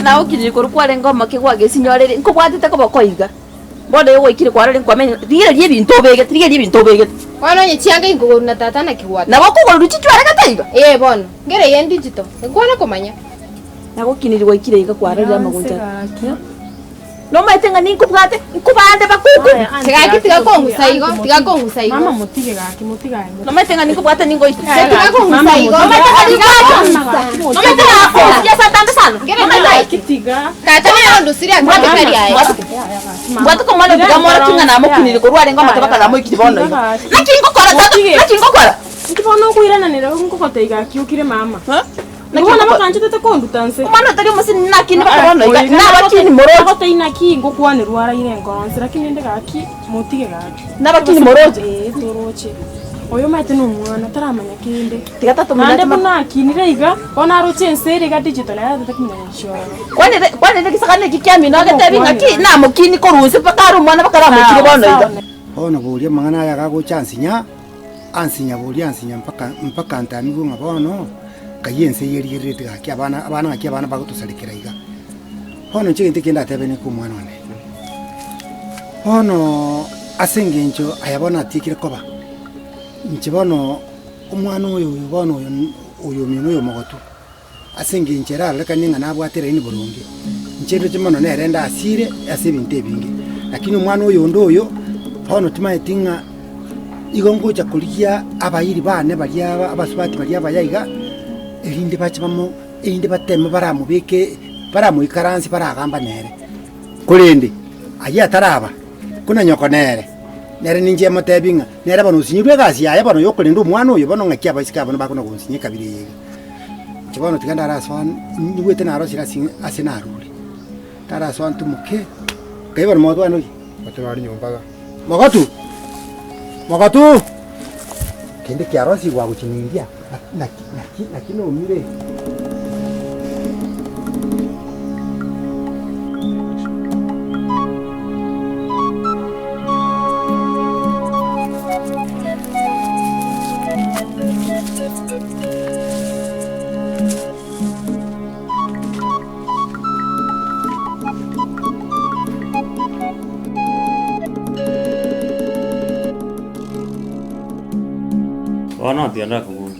Ase nagokinire korwa kwarenge omoke gwagesinyorire, nkobwatete koboko iga. Bono igo gwaikire kwarora nkwamenya, rigereria ebinto obegete, rigereria ebinto obegete. Bono onye chianga inkogorwa na tata naki gwateba? Nabo okogorerwa chichwaregete iga? Ee bono, nkere eye ndichito, nkwana komanya. Nagokinirie gwaikire iga kwarorire amagocha. Gaki. Nomaete ng'a ninkobwate, nkobande bakoku. Gaki tiga kong'usa igo, tiga kong'usa igo. Mama motige gaki, motige aye. Nomaete ng'a ninkobwate ningoite. Tiga kong'usa igo. Nomaete ng'a ninkobwate. Nomaete ng'a nakosia ase atambe sana. Nomaete aye. Gaki tiga. Tata nere ondusirie ase amatari aye. Mbwate komwana tiga moroki ng'a namokinire korwa arenge omoke mpaka namoikirie bono iga. Naki ngokora tata? Naki ngokora? Inki bono okoirananera nkogotebia gaki okire mama? Naki Bono ngokora? bakanchete konduta nse. Omwana otari omosinini nakini mpaka bono iga. Nabakini moroche. Agotebia naki ngokwanerwa araire enkoro nse lakini rende gaki motige gaki. Nabakini moroche. Ee toroche. Oyo omanyete nomwana taramanya kende. Tiga tata omino Naende atema. buna akinire iga, bono aroche ense ere iga digital nere atete komanya gochiororo. Kwanere kwanere egesagane eki kiamino agetebi ng'aki namokini korwa inse mpaka are omwana mpaka aramoikire bono iga. Bono boria amang'ana aya agagocha ansinya, ansinya boria ansinya mpaka mpaka ntamigwe ng'a bono, nkai ense eye erigerereti gaki abana abana ng'aki abana bagotosarekera iga. Bono inche egento ekende ndatebe neke omwana one, bono ase eng'encho aya bono atiekire koba, inche bono omwana oyo oyo bono oyo oyo omino oyo omogotu. Ase engencho ere arorekane ng'a nabwate eraini boronge, inche ndoche mono nere ndasire ase ebinto ebinge. Lakini omwana oyo onde oyo, bono timanyeti ng'a igo ngocha korigia abairi bane baria aba abasubati baria abaya iga, erinde bache bamo erinde bateme baramobeke baramoikaransie baragamba nere. Korende ayio ataraba, buna nyoko nere, nere ninche emotebi ng'a nere bono osinyirwe egasi yaye bono ya okorenda omwana oyo bono ng'aki abaiseke aba bono bakona gonsinya ekabira eye iga. Inche bono tiga ndarasoa nyigwete narosire ase ase narure, ndarasoa ntimoke, nkai bono mogotu one oria? Mogotu nare nyomba iga. Mogotu! Mogotu! Kende kiarosigwe agochiningia, naki naki naki nomire. Bono tiga ndakoborie,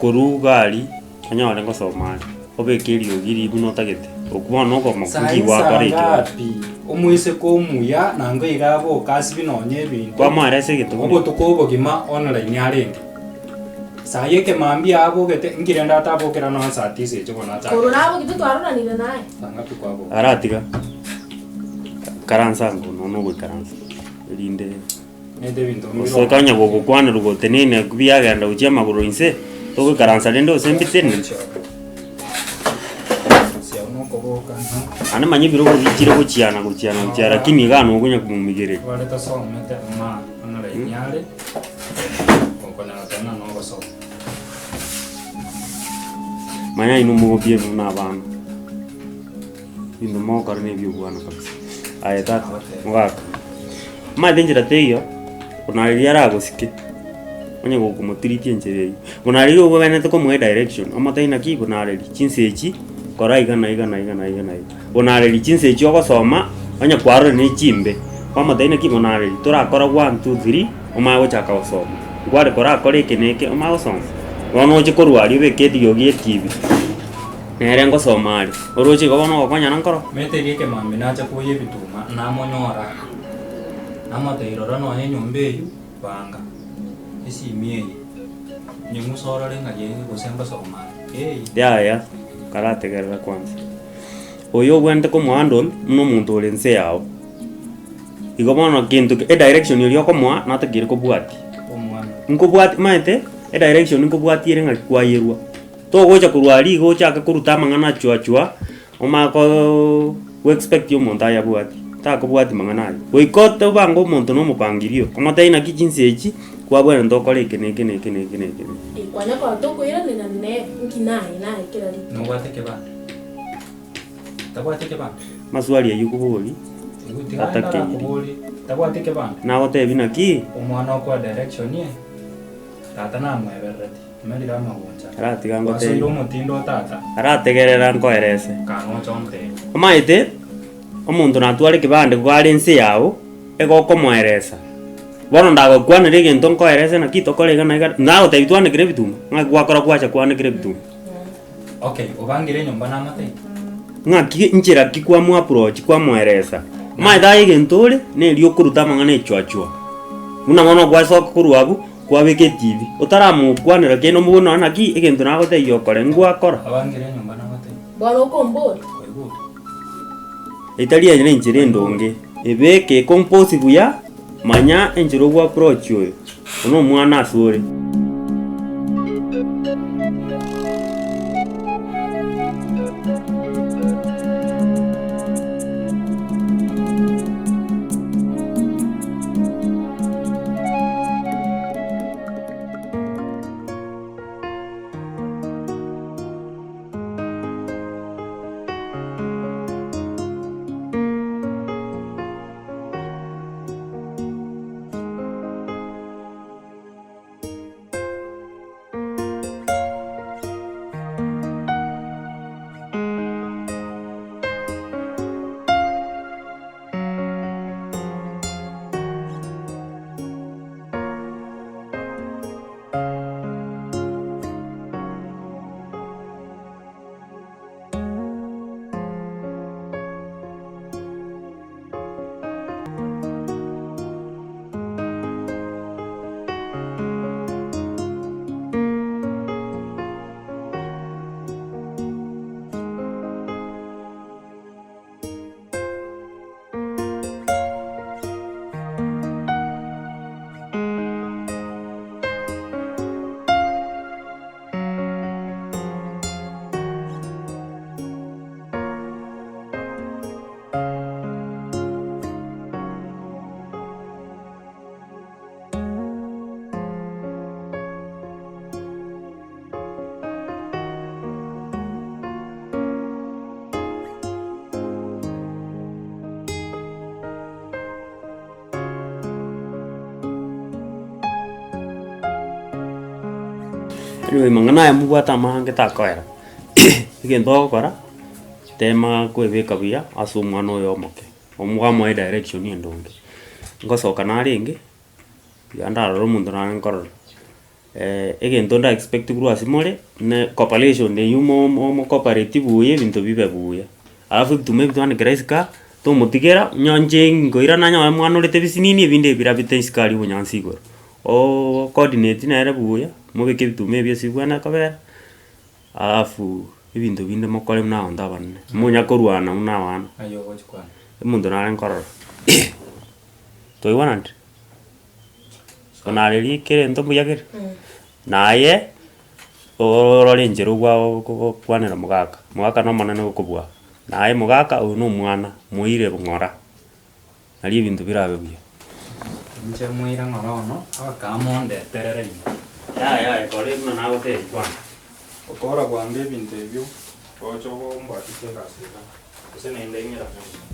korwa iga aria onyore ngosoma are, obeke eriogi riria buna otagete, okwo bono okomokugia Sahi gwakora saa ekio. ngapi omoiseke omuya nangwe iga aboka asibi nonye ebinto Kwamoeresa egento buna obotuko obogima online arenge. Saa ya ekemambia abogete, inki rende atabokera nonya saa tisa echi bono achake Korwa nabogete twaroranire naye. Saa ngapi kwaboka? Aratiga, karansa ango nonya ogoikaransa, erinde Nete ebinto mbire gose konya gogokwanerwa gotenene biagenda gochia amagoro inse, togoikaransa rende gose mbitene. Nokoboka ng'a Naende manya ebirogo bichire gochiana gochiana gochiana lakini igaa nokonya komomigereria. bare tasomete ma online are. Gokonyara tena nogosoma. Manya inwe mogopie buna abana, ebinto mogokora na ebi'obwana kabisa. Aye tata, mogaka, omanyete enchera teiyo, buna riria aragosike, onye gokomotiritia enchera eywo, buna riria obwenerete komoa edirection, omotebie naki buna areria chinsa echi, kora iga na iga na iga na iga na iga. Buna areria chinsa echi ogosoma, onye kwarorire na echimbe, kwamotebia naki buna areria torakora one, two, three. Omanye gochaka gosoma, nkware korakore eke na eke, omanye gosoma. Bono oche korwa aria obeke eriogi etibi, nere ngosoma are, oroche igo bono ogokonyana nkoro. Mete eria ekemambia nacha koyia ebituma, namonyora, namotebia rora nonya enyomba eywo, banga, esimi eye, nyeng'use orore ng'a riaye gose ngosoma are, eeh. Yaya, karategerera kwanza. Oyo obwenerete komohandle buna omonto ore nse yao. Igo bono gento ke edirection eria okomoa natakeire kobwatia. Nkobwati omanyete edirection nkobwatia ere ng'aki kwayerwa. Togocha korwa aria igo ochake koruta amang'ana chwa chwa, omanye koooo go expect omonto ayabwatie, takobwatia mang'ana aywo. Goika ote obange omonto na omopangirio, omotebie naki chinsa echi, kwabwenerete okore eke na eke na eke na eke na eke na eke. Kwanya korora tokoiranera ne nki naye naye kera rituko. Nobwate ekebande? Tabwati ekebande? Maswali ayio kobori atakeiri. Tabwati ekebande? Nagotebi naki? Omwana okoa direction eh, tata namweberereti. Omerire amaguncha. Aratiga Gwasoire ngotebie. omotindo o tata. Arategerera nkoerese. Kang'ocha ontebie. Omanyete, omonto natware ekebande kware ense yao, egokomoeresa. Bono ndagokwanera egento nkoerese naki tokore iga na iga, nagotebia twanekere ebituma, ng'aki gwakora gwacha kwanekera ebituma. Okay, obangire enyomba namatebi. Ng'aki nchera ki kwamo approach kwamoeresa? Omanyete aye egento ore, neri okoruta amang'ana echwachwa. Buna bono gwasoka korwa abwo, kwabeka etibi, otaramokwanera kende omobori nonya naki egento nagotebia okore, ngwakora. Obangire enyomba namatebi. Bono okombori. Kwaigure? Etari eye nenchera endonge, ebeke ecompose buya, manya enchera ogo approach oyo, oyo nomwana asore. Anyway mang'ana aya mobwate amange takoera, egento ogokora, tema kwebeka buya ase omwana oyo omoke, omoe edirection endonge. Ngosoka narenge, tiga ndarora omonto nare nkorora. Egento nda expect korwa ase more, ne cooperation eywo mo- mo mocooperate buya ebinto bibe buya. Alafu ebituma ebi twanekera isiko aa, tomotigera, onye inche nkoirana nyore mwanorete ebisinini ebinde ebirabete isiko aria obonyansi igoro. Ooo coordinate nere buya, mobeke ebituma ebio ase bibwenerete kobera, alafu ebinto binde mokore buna abanto abanene, monya korwana buna abana. Ng'ai ogochi kwana? Omonto nare nkorora, twaigwananire? Onareria kera egento mbuya kere, naye orore enchera obwa gokwanera mogaka, mogaka na omonene gokobua, naye mogaka oyo na omwana, moire ng'ora, nario ebinto birabe buya. Inche moire ng'ora ono, abakama mondeterere inwe. Yaya yaya kora buna nagotebia kwanza. Okora bwango ebinto ebio, gocha ogombwatisie egasi iga, gose naende ng'irane bosa.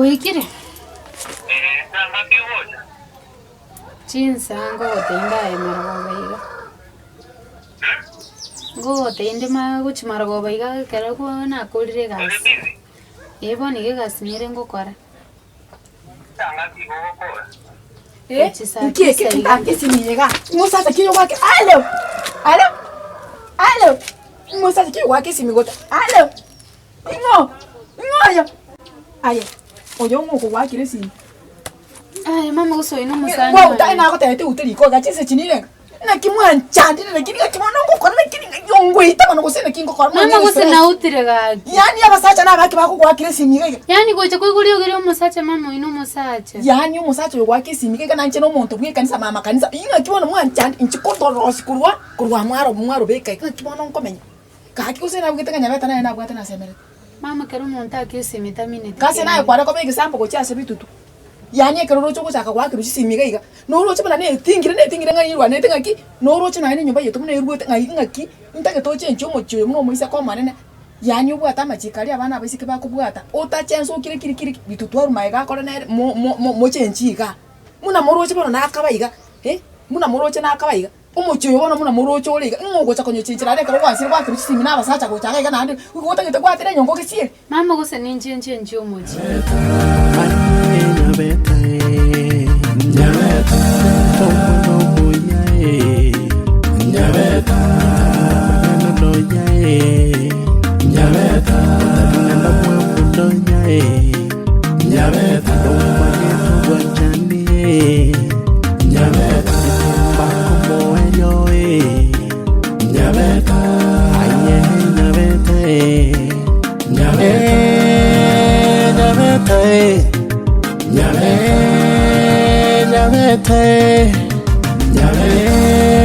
Bwaikire? Chinsa ngogotebia ndaye marogoba iga. Ngogotebia inde gochia marogoba iga ekero nakorire egasi. Ee bono iga egasi nere ngokora. Gochia saa Nki eke tisa iga. ntake esimi eye igaa? Omosacha ki oyo gwake alo! Alo! Alo! Omosacha ki oyo gwake esimi gota alo! Ing'o? Ing'o oyo? Aye, oyo ng'o okogwakera esimi? Aye mama gose oyo nomosani Gwauta one. nagotebete oute riko iga chinsa echi nire iga. Naki mwanchandire naki naki bono ngokora naki naki ongoita mono gose naki ngokora Mama monyene gose stress. nautire gaki. Yaani abasacha na abake bakogoakera esimi iga iga. Yaani gocha koigwa riogi ria omosacha mama oyo nomosacha. Yaani omosacha oyo goaka esimi iga iga nanche na omonto bwa ekanisa mama kanisa, ing'aki bono mwanchandire inche kotorosia korwa korwa mwaro mwarobeka iga ng'aki bono nkomenya. Gaki gose nabugete ng'a nyabeta naye nabwate nasemerete. Mama kera omonto ake esimi tamineti Gase kende. naye kware koba egesambo gochia ase bitutu. Yaani ekero oroche ogochaka goakerwa chisimi iga iga, noroche buna netingire netingire ng'a irwanete ng'aki, noroche nonya na enyomba yaito buna eruete ng'ai ng'aki, ntagete ochenchie omochie oyo buna omoiseke omonene, yaani obwate amachiko aria abana abaiseke bakobwata, otachensokire kiri kiri bitutu arwe magega akore nere mo mo mo mochenchie igaa. Buna moroche bono nakaba iga eh, buna moroche nakaba iga. Omochie oyo bono buna morooche ore iga, ng'o ogocha konyochenchera are ekero gwansire goakerwa chisimi na abasacha gocha iga iga naende igo otagete gwatera enyongo gesieri? Mama gose ninche nchenchie omochie. Nyabete.